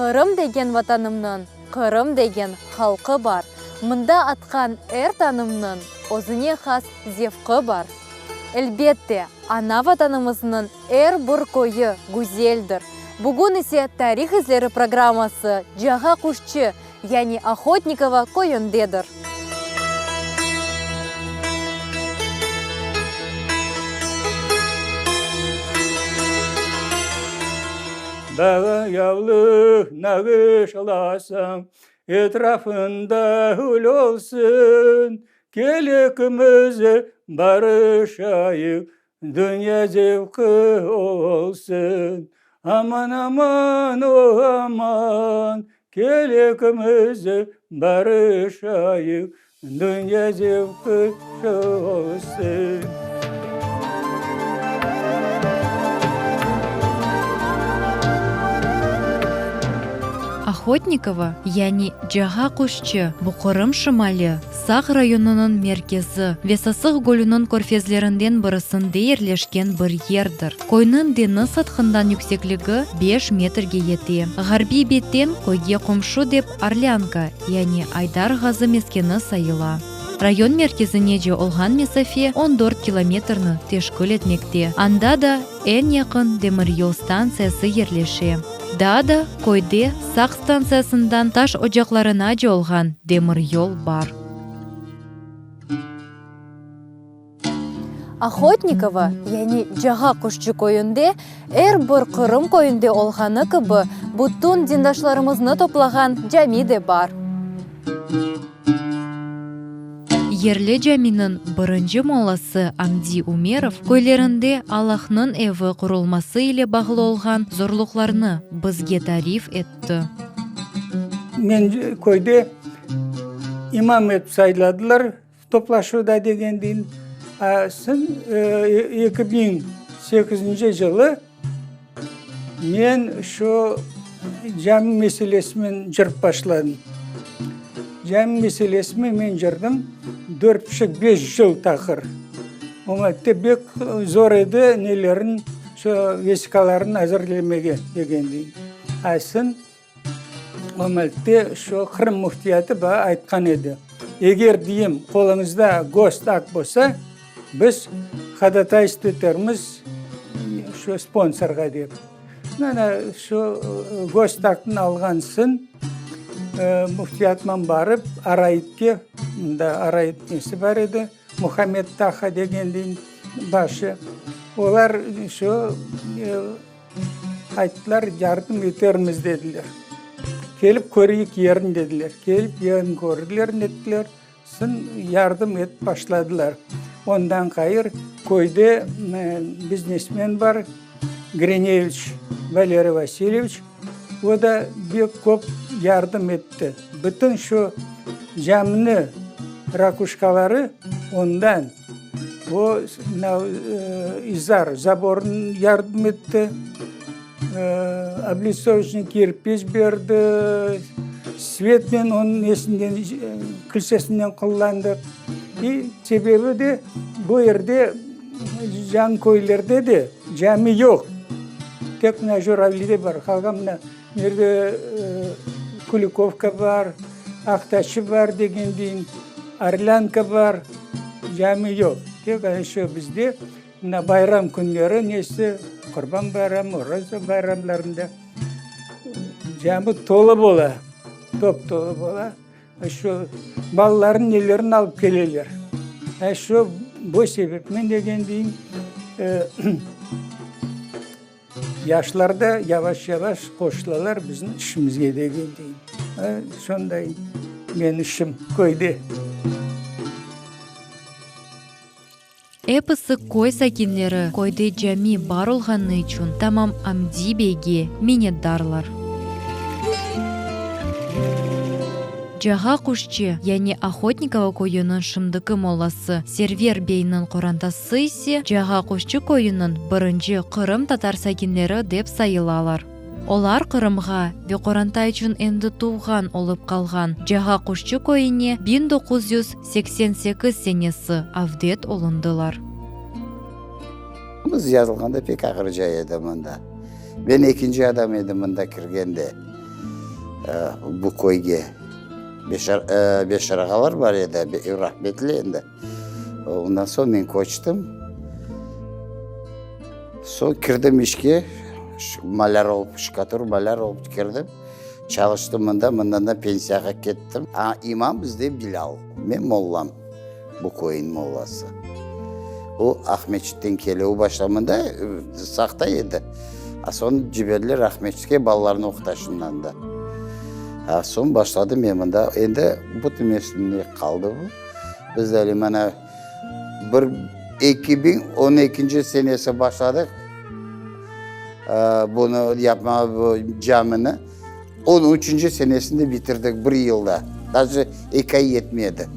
Qırım degen Vatanımnıñ, Qırım degen halqı bar. Mında atqan er tañımnıñ Özüne has zevqı bar. Elbette, ana Vatanımıznıñ er bir köyü güzeldir. Bugün ise Tarih izleri programması Cağa Quşçı, yani Ohotnikovo köyündedir. Bağa yavlıq nağışlasam, Etrafında gül olsun. Kel ekimiz barışayıq, Dünya zevqı olsun. Aman, aman, o aman, Kel ekimiz barışayıq, Dünya zevqı olsun. Ohotnikovo, yani Cağa Quşçı, bu Qırım şimali, Saq rayonınıñ merkezi ve Sasıq gölüniñ körfezlerinden birisinde yerleşken bir yerdir. Köyniñ deñiz sathından yüksekligi beş metrge yete. Ğarbiy betten köyge qomşu dep Orlânka, yani Aydar Ğazı meskeni sayıla. Rayon merkezinece olğan mesafe on dört kilometrni teşkil etmekte, anda da eñ yaqın demiryol stantsiyası yerleşe. Daa da köyde Saq stantsiyasından taş ocaqlarınace olğan demiryol bar. Ohotnikovo, yani Cağa Quşçı köyünde er bir Qırım köyünde olğanı kibi, bütün dindaşlarımıznı toplağan cami de bar. Yerli caminiñ birinci mollası Amdi Umerov köylerinde Allahnıñ evi qurulması ile bağlı olğan zorluqlarnı bizge tarif etti. Men köyde imam etip sayladılar, toplaşuvda degen deyin. Soñ 2008 yılı Men şu cami meselesimen cırıp başladım. Cami meselesime men cırdım dört buçuq, beş yıl taqır. Oña te bek zor edi nelerin, şu vesiqalarnı azırlemege degendeyin. Aysın o maalde şu Qırım müftiyatı bana aytqan edi, eger deyim qoluñızda gosakt bolsa, Biz hodataystvo etermiz şu sponsorğa dep. Mana şu gostaktnı alğan soñ müftiyatman barıp Araitke, mında Arait nesi bar edi, Muhammed Taha degendiñ başı, olar şu ayttılar, yardım etermiz dediler. Kelip köreyik yerini dediler. Kelip yerini kördiler, nettiler. Soñ yardım etip başladılar. Ondan ğayır, köyde biznesmen bar, Grineviç Valeriy Vasilyeviç, o da bek köp yardım etti. Bütün şu camni rakuşkaları ondan. O, izar, zabornı yardım etti. Oblitsovıçnıy kirpiç berdi, svetnen onıñ nesinden, kilsesinden qullandıq. İ sebebi de bu yerde, yañı köylerde de cami yoq. Tek mına Juravlide bar, qalğan mına nerde Kulikovka bar, Aqtaşı bar degen deyin, Orlânka bar, cami yoq. Tek ana şu bizde. Mına bayram künleri nesi, Qurban bayramı, Oraza bayramlarında cami tolu bola, top-tolu bola. Şu balaların nelerini alıp keleler. Şu bu sebepnen degen deyim, yaşlar da yavaş-yavaş qoşulalar bizim işimizge degen deyim. Şonday menim işim köyde. Episi köy sakinleri köyde cami bar olğanı içün tamam Amdi beyge minnetdarlar. Cağa Quşçı, yani Ohotnikovo köyüniñ şimdiki mollası Server beyniñ qorantası ise Cağa Quşçı köyüniñ birinci qırımtatar sakinleri dep sayılalar. Olar Qırımğa ve qoranta içün endi tuvğan olıp qalğan Cağa Quşçı köyüne 1988 senesi avdet olundılar. Biz yazılğanda pek ağır cay edi mında. Ben ekinci adam edim mında kirgende. Bu köyge Beşer ağalar bar edi, rahmetli endi. Ondan soñ men köçtim. Soñ kirdim işke, malâr olıp, şkatur malâr olıp kirdim. Çalıştım mında, mından da pensiyağa kettim. A, imam bizde Bilâl, men mollam, bu köyniñ mollası. O, Aqmeçitten kele, o başta mında, Saqta edi. A soñ ciberdiler Aqmeçitke, balalarnı oqutaşından da. A soñ başladım men mında, endi bütün mevsimde qaldı bu. Biz de mana bir 2012 senesi başladıq bunı yapmağa, bu camini. On üçünci senesinde bitirdik, bir yılda. Daje eki ay yetmedi.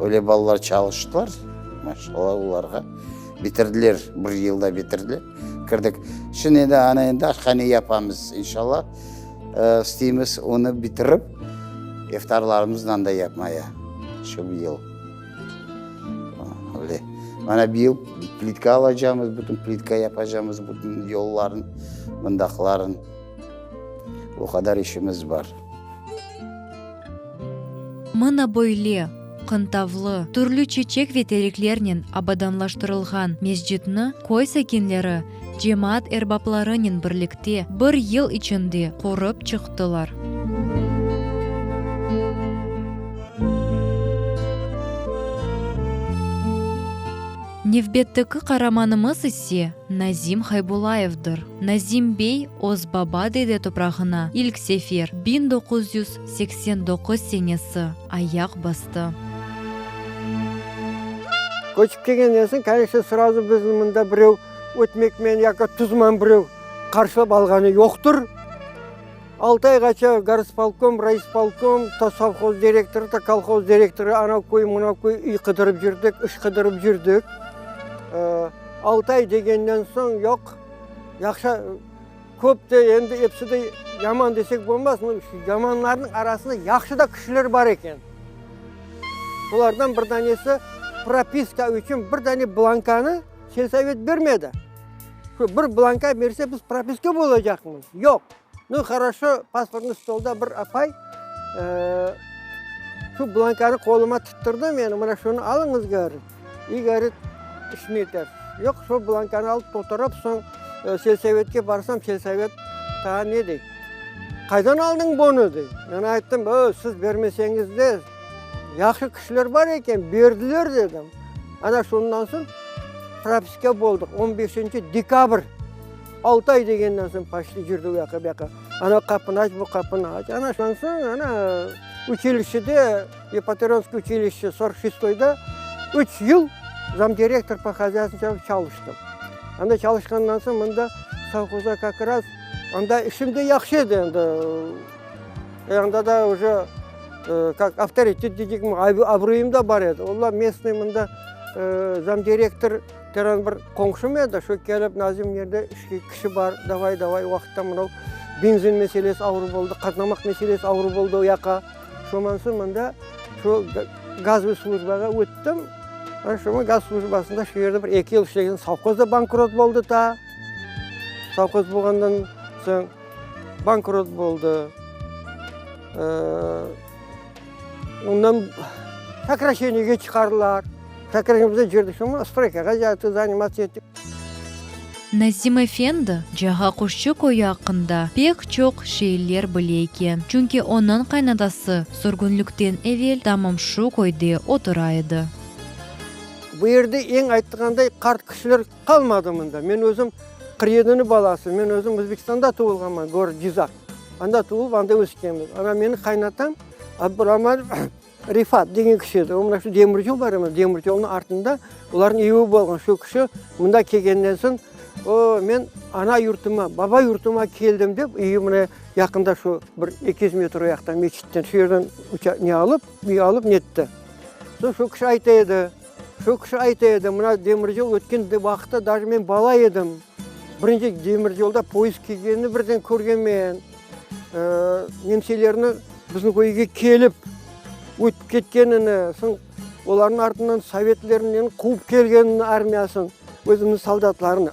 Öyle balalar çalıştılar, maşallah olarğa. Bitirdiler, bir yılda bitirdiler. Kirdik. Şimdi endi ana endi aşhane yapamız, inşallah. İsteymiz onı bitirip, iftarlarımıznı anda yapmaya, şu yıl. Öyle. Mana bir yıl plitka alacağımız, bütün plitka yapacağımız, bütün yolların, mındaqların. O qadar işimiz bar. Mına böyle, qıntavlı, türlü çeçek ve tereklernen abadanlaştırılğan mescitni köy sakinleri cemaat erbaplarınen birlikte bir yıl içinde qurıp çıqtılar. Nevbetteki qaramanımız ise Nazim Haybulayevdir. Nazim bey öz baba-dede toprağına ilk sefer 1989 senesi ayaq bastı. Köçip kelgenden soñ, koneçno, srazu bizni mında birev ötmekmen yaki tuzman birev qarşılap alğanı yoqtır. Altı ayğaça gorispolkom, rayspolkom, ta sovhoz direktorı, ta kolhoz direktorı, anav köy, mınav köy üy qıdırıp yürdik, iş qıdırıp yürdik. Altı ay degenden soñ, yoq, yahşı, köp de, endi episi de yaman desek bolmaz, no, yamanlarnıñ arasında yahşı da kişiler bar eken. Olardan bir danesi propiska içün bir dane blankanı selsovet bermedi. Şu bir blanka berse, biz propiska bolacaqmız. Yoq. Nu, horoşo, pasportnıy stolda bir apay şu blankanı qoluma tuttırdı, meni, mına şunı alıñız, govorit, i, govorit, işni etersiz. Yoq, şu blankanı alıp toldurıp, soñ selsovetke barsam, selsovet taa ne dey, Qaydan aldıñ bunı, dey. Men ayttım, Ö, siz bermeseñiz de, yahşı kişiler bar eken, berdiler, dedim. Ana şundan soñ propiska boldıq, on beşinci dekabr. Altı ay degenden soñ poçti yürdi o yaqqa, bu yaqqa. Ana qapını aç, bu qapını aç. Ana şundan soñ, ana uçilişşede, Yevpatoriyonskiy uçilişşe sorok şestoyda üç yıl zamdirektor po hozâystvu çalıştım. Anda çalışqandan soñ mında sovhozda kak raz, anda işim de yahşı edi endi. Anda da uje kak avtoritet deycekmi, abroyım da bar edi. Olar mestnıy mında zamdirektor Teren bir qoñşum edi, şu kelip, Nazim, yerde işke kişi bar, davay, davay, o vaqıtta mınau benzin meselesi avur boldı, qatnamaq meselesi avur boldı o yaqqa. Şondan soñ mında şu gazovıy slujbağa öttim. Ana şu gaz slujbasında şu yerde bir eki yıl işlegen, sovhoz da bankrot boldı ta. Sovhoz bolğandan soñ bankrot boldı. Ondan sokraşeniyege çıqardılar. Sokraşeniyede cürdik, soñra stroykağa yattı, zanimatsia ettik. Nazim efendi Cağaquşçı köyü aqqında pek çoq şeyler bile eken, çünki onıñ qaynatası sürgünlikten evel tamam şu köyde otura edi. Bu yerde eñ aytqanday qart kişiler qalmadı mında. Men özüm 47-ni balası, men özüm Özbekistanda tuvulğanman, gorod Cizak. Anda tuvulıp, anda öskenmiz. Ana meni qaynatam Abduraman Refat degen kişi edi. O mına şu demircol bar edi, demircolnıñ artında olarnıñ evi bolğan. Şu kişi mında kelgenden soñ, o, men ana yurtuma, baba yurtuma keldim dep, evi mına yaqında şu bir 200 metr o yaqta meçitten, şu yerden ne alıp, uy alıp netti. Soñ şu kişi ayta edi, şu kişi ayta edi, mına demircol ötken vaqıtta daje men bala edim. Birinci demircolda poyezd kelgenini birden körgenmen. Nemselerni bizim köyge kelip ötip ketkenini, soñ olarnıñ artından sovetlerniñ quvıp kelgenini armiyasın, özümniñ soldatlarını.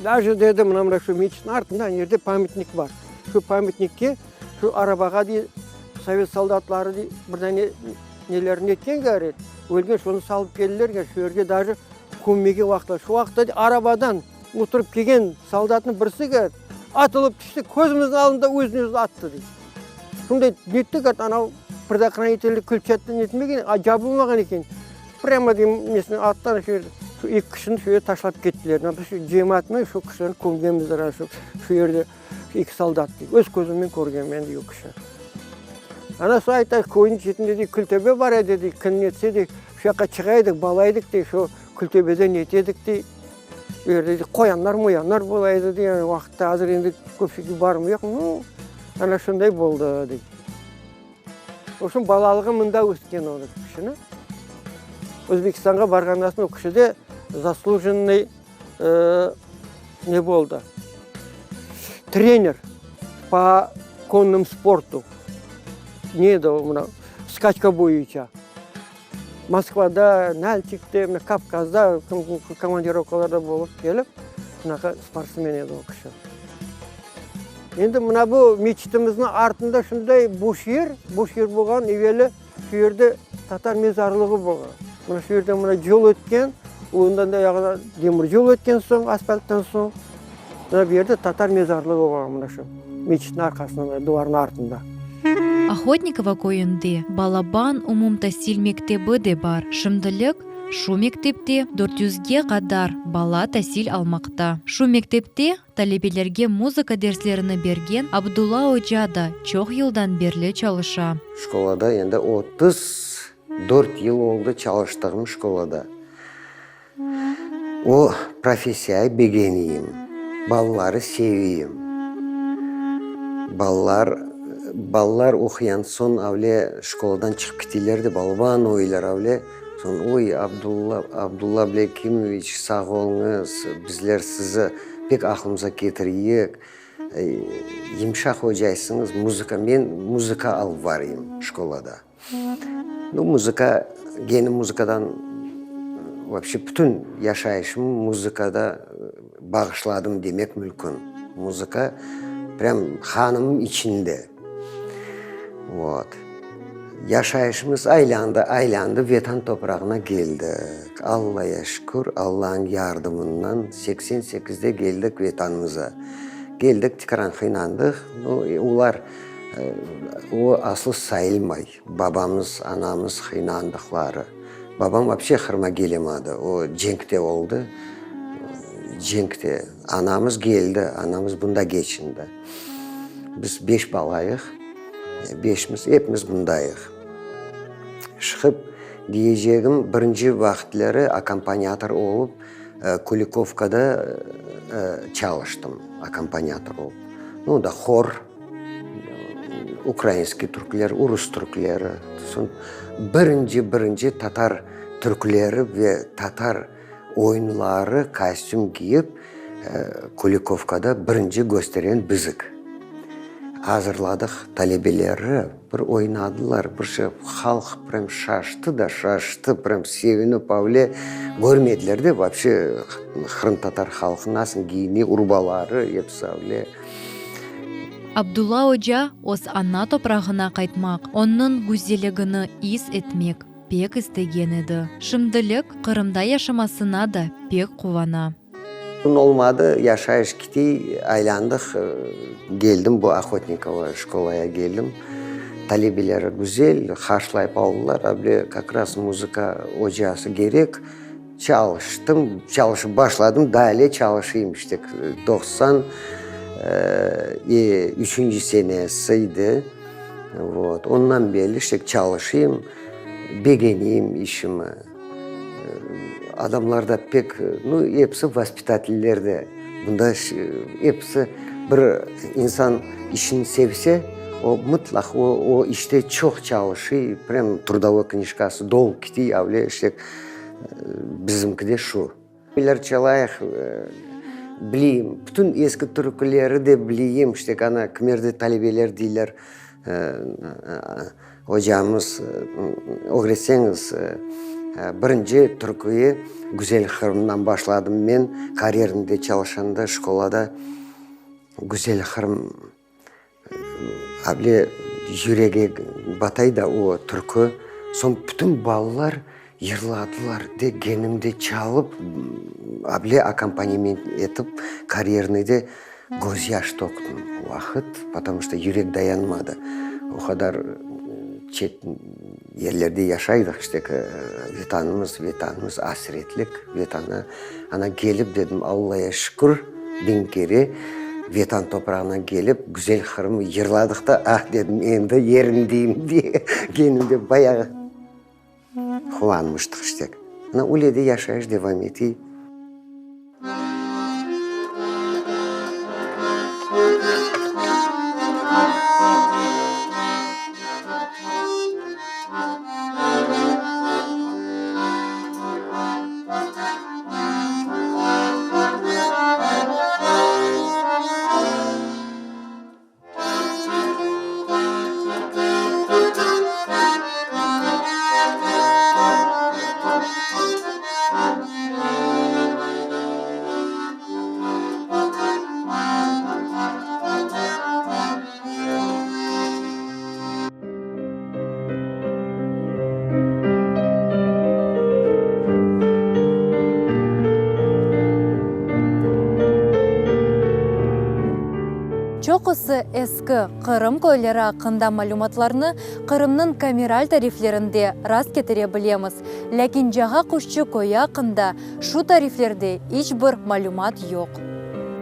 Daje dedi, mına mına şu meçitniñ artında ana yerde pamyatnik bar. Şu pamyatnikke, şu arabağa, dey, sovet soldatları, dey, bir dane nelerini etken, govorit, ölgen, şonı salıp keldiler, govorit, şu yerge daje kömmege vaqıtları. Şu vaqıtta, dey, arabadan oturıp kelgen soldatnıñ birisi, govorit, atılıp tüşti, közümizniñ aldında özüni özü attı, dey. Şunday netti, govorit, anav predохранительli klüçatnı netmegen, a cabılmağan eken. Prâmo deyim, nesini attılar şu yerde, şu eki kişini şu yerge taşlap kettiler. Biz şu cemaatnen şu kişilerni kömgenmiz ana şu, şu yerde, şu eki soldat dey. Öz közümnen körgenmen dey o kişi. Ana soñ ayta, köyniñ çetinde dey Kültöbe bar edi dey, kim netse dey, şu yaqqa çığa edik, bala edik dey, şu Kültöbede nete edik dey. O yerde dey qoyanlar, moyanlar bola edi dey, o vaqıtta, azır endi köpçügi barmı, yoqmı, nu, ana şunday boldı dey. Oşun balalığı mında ösken o kişini. Özbekistanğa barğandan soñ o kişi de zaslujennıy ne boldı, trener po konnom sportu. Ne edi o mına, skaçka boyunca. Moskvada, Nalçikte, mına Kavkazda komandirovkalarda bolıp kelip, şunaqa sportsmen edi o kişi. Endi mına bu meçitimizniñ artında şunday boş yer, boş yer bolğan, eveli şu yerde tatar mezarlığı bolğan. Mına şu yerden mına yol ötken, ondan da yağına demir yol ötken soñ, asfalttan soñ, mına bu yerde tatar mezarlığı bolğan mına şu meçitniñ arqasında, duvarnıñ artında. Ohotnikovo köyünde balaban umumtasil mektebi de bar. Şimdilik şu mektepte dört yüzge qadar bala tasil almaqta. Şu mektepte Talebelerge muzıka derslerini bergen Abdulla oca da çoq yıldan berli çalışa. Şkolada endi 34 yıl oldı çalıştığım şkolada. O professiyayı begeniyim, balaları seviyim. Balalar, balalar oquyan soñ avle şkoladan çıqıp keteyler de balaban oylar avle. Soñ, oy, Abdulla, Abdulla Ablâkimoviç, sağ oluñız, bizler sizi pek aqlımıza ketiriyik, yımşaq ocaysıñız, muzıka, men muzıka alıp barayım şkolada. Nu, muzıka, gene muzıkadan, voobşe, bütün yaşayışımı muzıkada bağışladım demek mümkün. Muzıka prям qanımnıñ içinde. Vot. Yaşayışımız aylandı, aylandı, Vetan toprağına keldik. Allaya şükür, Allanıñ yardımından 88-de keldik Vetanımıza. Keldik, tekrar qıynandıq. Nu, olar, o aslı sayılmay, babamız, anamız qıynandıqları. Babam vapşe Qırıma kelemadı, o cenkte oldı, cenkte. Anamız keldi, anamız bunda keçindi. Biz beş balayıq, beşimiz, epimiz bundayıq. Şıqıp, diyecegim, birinci vaqıtları akkompaniator olıp, Kulikovkada çalıştım, akkompaniator olıp. Nu, da hor, ukrainskiy türküler, urus türküleri, soñ birinci-birinci tatar türküleri ve tatar Oyunları kostüm kiyip, Kulikovkada birinci gösteren bizik. Azırladıq talebeleri, bir oynadılar, bir şey, halq prям şaştı da şaştı, prям sevinip avle körmediler de voobşe qırımtatar halqı nasıl kiyine, urbaları episi avle. Abdulla oca öz ana toprağına qaytmaq, onıñ güzelligini is etmek pek istegen edi. Şimdilik Qırımda yaşamasına da pek quvana. Mümkün olmadı, yaşayış kiti, aylandıq, geldim bu Ohotnikovo şkolaya geldim. Talebeleri güzel, qarşılayıp aldılar, a bile kak raz muzıka ocası kerek. Çalıştım, çalışıp başladım, daa ale çalışayım işte, 90 üçünci senesi edi, vot, ondan berli işte çalışayım. Begeneyim işimi. Adamlar da pek, nu, episi vaspitateller de. Bunda episi bir insan işini sevse, o mıtlaq o, o işte çoq çalışıy, prям trudovой knijkası dolup ketiy, avle işte bizimki de şu. Bizler çalayıq, bileyim, bütün eski türküleri de bileyim, işte, ana, kimerde talebeler deyler, ocamız, ögretseñiz, birinci türküyi Güzel Qırımdan başladım men, karyerimde çalışanda, şkolada Güzel Qırım. Able yüregge batay da o türkü. Soñ bütün balalar yırladılar, degenimde çalıp, able akkompanement etip, karyernıde közyaş töktüm o vaqıt, potomu çto yürek dayanmadı. O qadar çet yerlerde yaşaydıq, işte, Vetanımız, Vetanımız, asretlik Vetana. Ana, kelip dedim, Allaya şükür, biñ kere Vetan toprağına kelip, güzel Qırımı yırladıq da, ah, dedim, endi yerindeyim degenimde bayağı quvanmıştıq işte. Ana, öyle de yaşayış devam ete. Çoqusı eski Qırım köyleri aqqında malümatlarnı Qırımnıñ kameral tariflerinde rast ketire bilemiz. Lâkin Cağa Quşçı köyü aqqında şu tariflerde iç bir malümat yoq.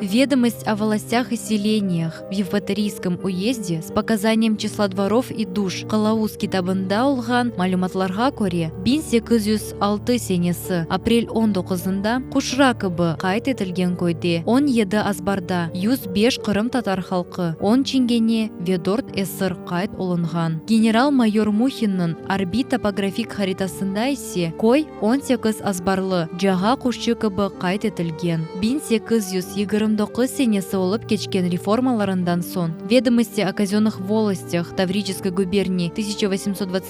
Vedomost o volostâh i seleniyah v Yevpatoriyskom uyezde s pokazaniyem çisla dvorov i duş qılavuz kitabında olğan malümatlarğa köre, 1806 senesi aprel on doquzında Quşra kibi qayd etilgen köyde on yedi azbarda 105 qırımtatar halqı, on çingene ve dört esir qayd olunğan. General-mayor Muhinniñ arbiy topografik haritasında ise köy 18 azbarlı, Cağa Quşçı kibi qayd etilgen. 1829 senesi olıp keçken reformalarından soñ, Vedomosti o kazönnıh volostâh Tavriçeskoy gubernii 1829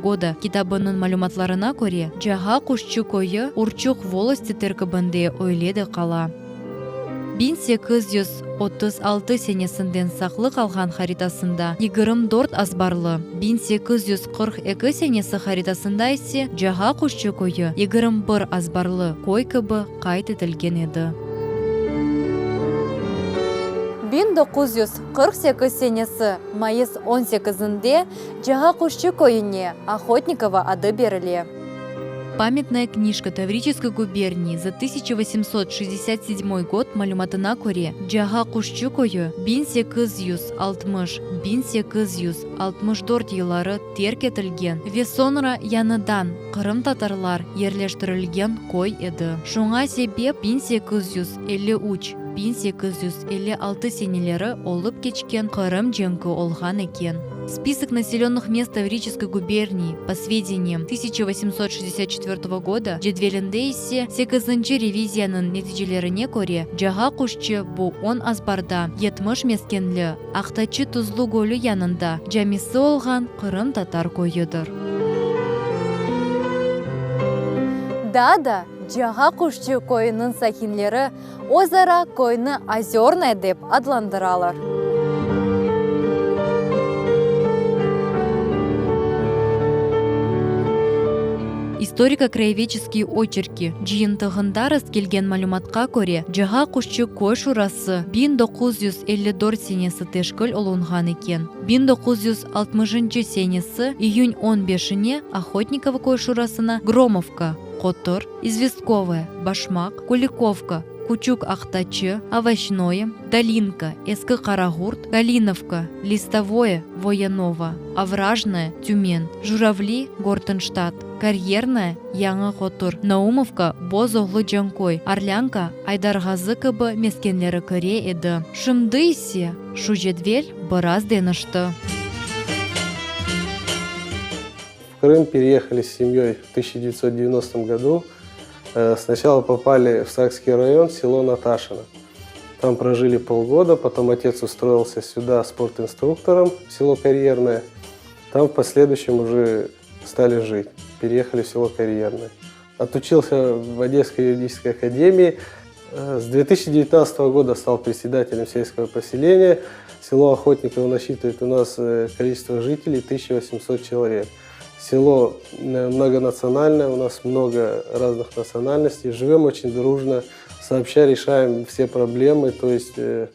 goda kitabınıñ malümatlarına köre, Cağa Quşçı köyü Urçuq volosti terkibinde öyle de qala. 1836 senesinden saqlı qalğan haritasında 24 azbarlı, 1842 senesi haritasında ise Cağa Quşçı köyü 21 azbarlı köy kibi qayd etilgen edi. 1948 senesi mayıs on sekizinde Cağa Quşçı köyüne Ohotnikovo adı berile. Pamyatnaya knijka Tavriçeskoy gubernii za 1867 god malümatına köre, Cağa Quşçı köyü 1860, 1864 yılları terk etilgen ve soñra yañıdan qırımtatarlar yerleştirilgen köy edi. Şuña sebep 1853, 1856 seneleri olıp keçken Qırım cenki olğan eken. Spisok naselönnıh mest Tavriçeskoy gubernii, po svedeniyam 1864 goda cedvelinde ise sekizinci reviziyanıñ neticelerine köre Cağa Quşçı bu on azbarda 70 meskenli Aqtaçı Tuzlu gölü yanında camisi olğan qırımtatar köyüdir. Daa da Cağa Quşçı köyüniñ sakinleri Özara köyni Ozörnoye dep adlandıralar. İstoriko-krayevedçeskiye oçerki cıyıntığında rastkelgen malümatqa köre, Cağa Quşçı köy şurası 1954 senesi teşkil olunğan eken. 1960-ncı senesi iyün on beşine Ohotnikovo köy şurasına Gromovka, Qotur, İzvestkovoye, Başmaq, Kulikovka, Küçük Aqtaçı, Ovoşçnoye, Dolinka, Eski Qaraqurt, Kalinovka, Listovoye, Voyanovo, Ovrajnoye, Tümen, Juravli, Gortınştat, Karyernoye, Yañı Qotur, Naumovka, Bozoğlu Canköy, Orlânka, Aydarğazı kibi meskenleri kire edi. Şimdi ise şu cedvel biraz deñişti. В Крым переехали с семьей в 1990 году. Э, сначала попали в Сакский район, село Наташино. Там прожили полгода, потом отец устроился сюда спортинструктором в село Карьерное. Там в последующем уже стали жить, переехали в село Карьерное. Отучился в Одесской юридической академии. Э, с 2019 года стал председателем сельского поселения. Село Охотниково насчитывает у нас э, количество жителей 1800 человек. Село э, многонациональное, у нас много разных национальностей. Живем очень дружно, сообща решаем все проблемы. То есть э,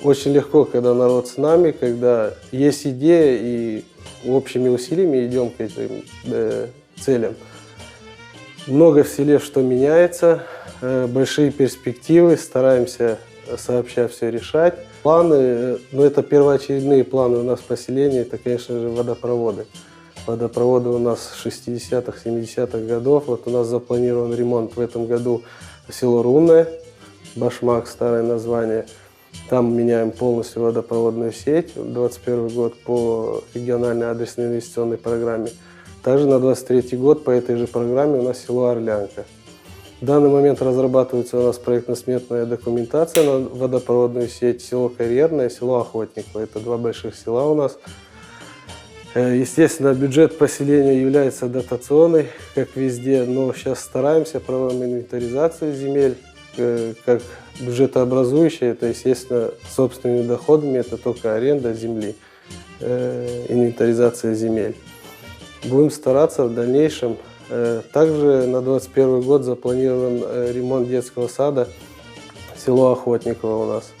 очень легко, когда народ с нами, когда есть идея и общими усилиями идем к этим э, целям. Много в селе что меняется, большие перспективы, стараемся сообща все решать. Планы, ну это первоочередные планы у нас в поселении, это, конечно же, водопроводы. Водопроводы у нас 60-х, 70-х годов. Вот у нас запланирован ремонт в этом году село Рунное, Башмак, старое название. Там меняем полностью водопроводную сеть. 2021 год по региональной адресной инвестиционной программе. Также на 2023 год по этой же программе у нас село Орлянка. В данный момент разрабатывается у нас проектно-сметная документация на водопроводную сеть село Карьерное, село Охотниково. Это два больших села у нас. Э, естественно, бюджет поселения является дотационный, как везде, но сейчас стараемся, проводим инвентаризацию земель, э, как бюджетообразующая, это, естественно, собственными доходами, это только аренда земли, э, инвентаризация земель. Будем стараться в дальнейшем. Также на 2021 год запланирован ремонт детского сада село Охотниково у нас.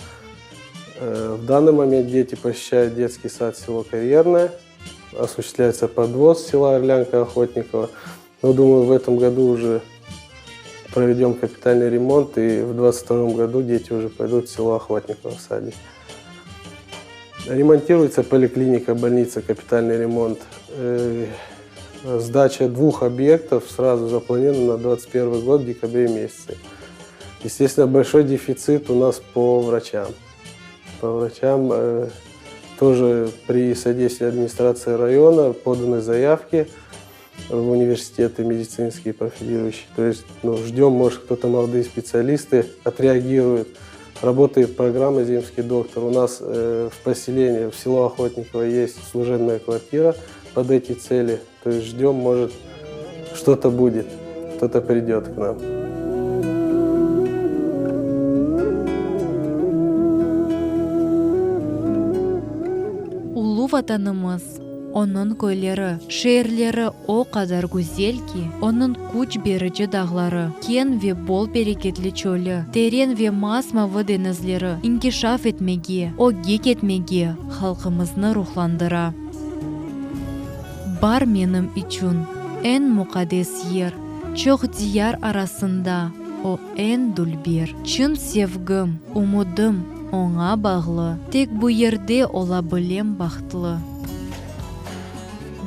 В данный момент дети посещают детский сад село Карьерное – осуществляется подвоз села Орлянка Охотникова. Но думаю, в этом году уже проведем капитальный ремонт, и в 2022 году дети уже пойдут в село Охотниково в садик. Ремонтируется поликлиника, больница, капитальный ремонт. Э, сдача двух объектов сразу запланирована на 2021 год в декабре месяце. Естественно, большой дефицит у нас по врачам. По врачам э, тоже при содействии администрации района поданы заявки в университеты медицинские профилирующие. То есть ну, ждем, может, кто-то молодые специалисты отреагируют. Работает программа «Земский доктор». У нас э, в поселении, в село Охотниково есть служебная квартира под эти цели. То есть ждем, может, что-то будет, кто-то придет к нам. Ulu Vatanımız, onıñ köyleri, şeerleri o qadar güzel ki, onıñ küç berici dağları, keñ ve bol bereketli çölü, teren ve mas-mavı deñizleri inkişaf etmege, ögge ketmege halqımıznı ruhlandıra. Bar menim içün eñ muqaddes yer, Çoq diyar arasında o eñ dülber. Çın sevgim, ümüdim oña bağlı, Tek bu yerde ola bilem bahtlı.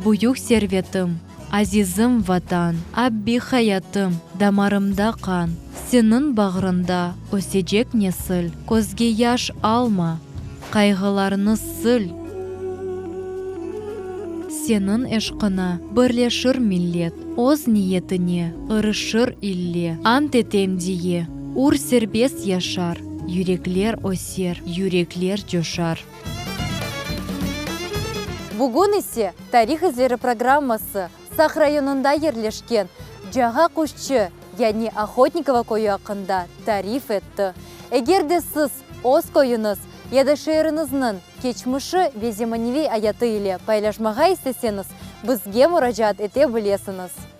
Büyük servetim, azizim Vatan, Abbi hayatım, damarımda qan. Seniñ bağrında ösecek nesil, Közge yaş alma, Qayğılarnı sil. Seniñ eşqına birleşir millet, Öz niyetine ırışır ille. Ant etem diye, ür serbest yaşar, Yürekler öser, yürekler coşar. Bugün ise Tarih izleri programması Saq rayonında yerleşken Cağa Quşçı, yani Ohotnikovo köyü aqqında tarif etti. Eger de siz öz köyüñiz ya da şeeriñizniñ keçmişi ve zemaneviy ayatı ile paylaşmağa isteseñiz, bizge muracaat ete bilesiñiz.